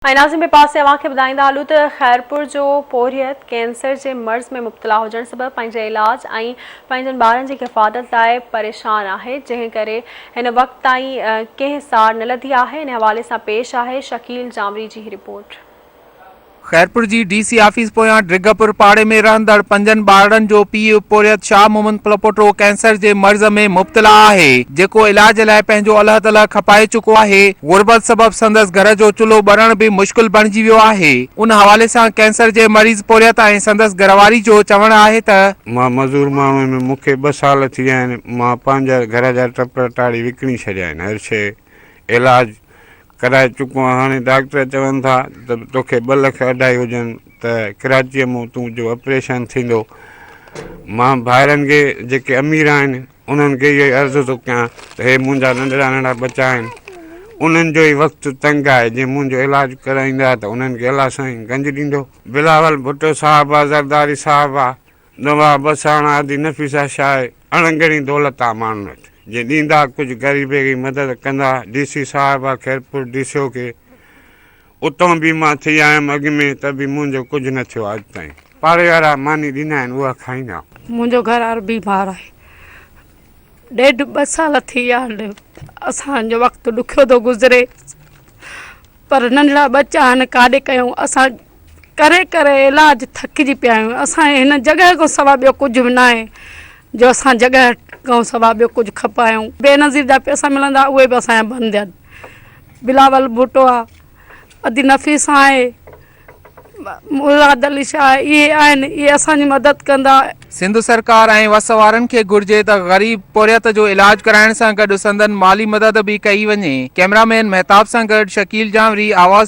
۽ ناظرين ٻئي پاسي اوهان کي ٻڌائيندا هلون ته خيرپور جو پورهيت ڪينسر جي مرض ۾ مبتلا هجڻ سبب پنهنجي علاج ۽ پنهنجن ٻارن جي حفاظت لاء پريشان آهي جنهن ڪري هن وقت تائين ڪنهن سار نه لڌي آهي ان حوالي سان پيش آهي شڪيل جامري جي هي رپورٽ. خيرپور جي ڊي سي آفيس پويان ڊگهپور پاڙي ۾ رهندڙ پنجن ٻارڙن جو پيء پورهيت شاهه محمد پلپوٽو ڪينسر جي مرض ۾ مبتلا آهي، جيڪو علاج لاء پنهنجو الهه تلهه کپائي چڪو آهي، غربت سبب سندس گهر جو چلهو ٻرڻ به مشڪل بڻجي ويو آهي، ان حوالي سان ڪينسر جي مريض پورهيت ۽ سندس گهرواري جو چوڻ آهي ته. مان مزور ماڻهو آهيان، مون کي ٻه سال ٿي ويا آهن، مان پنهنجا گهر جا ٽپڙ ٽاڙي وڪڻي ڇڏيا آهن، هر شيء علاج ڪرائي چڪو آهيان هاڻي ڊاڪٽر چون ٿا ته توکي ٻه لک اڍائي هجن ته ڪراچيء مون تنهنجو آپريشن ٿيندو مان ڀائرن کي جيڪي امير آهن انهن کي اهو عرض ٿو ڪيان ته هي منهنجا ننڍڙا ننڍڙا ٻچا آهن انهن جو ئي وقت تنگ آهي جي منهنجو علاج ڪرائيندا ته انهن کي الله سائين گنج ڏيندو بلاول ڀٽو صاحب آ زرداري صاحب آ نواب وساڻ آدي نفيسه شاهه اڻ ڳڻي دولت آ ماڻهن وٽ جي ڏيندا ڪجهه غريبي کي مدد ڪندا ڊي سي صاحب آ خيرپور ڊي سي او کي اتون به مان ٿي آيم اڳ ۾ ته به منهنجو ڪجهه نه ٿيو اڄ تائين پاڙي وارا ماني ڏيندا آهن اها کائيندا. منهنجو گهر وارو بيمار آهي ڏيڍ ٻه سال ٿي ويا آهن اسان جو وقت ڏکيو ٿو گذري پر ننڍڙا ٻچا آهن ڪاڏي ڪيون اسان ڪري ڪري علاج ٿڪجي پيا آهيون اسان جي هن جڳهه کان سوا ٻيو ڪجهه به ناهي جو اسان جڳهه کان سوا ٻيو ڪجهه کپايون بينظير جا پئسا ملندا اهي به اسان جا بند آهن بلاول ڀٽو آ ادي نفيسه آهي مراد علي شاهه اهي آهن اهي اسان جي مدد ڪندا. سنڌ سرڪار ۽ وس وارن کي گهرجي ته غريب پورهيت جو علاج ڪرائڻ سان گڏ سندن مالي مدد به ڪئي وڃي. ڪئميرا مين مهتاب سان گڏ شڪيل جانوري، آواز.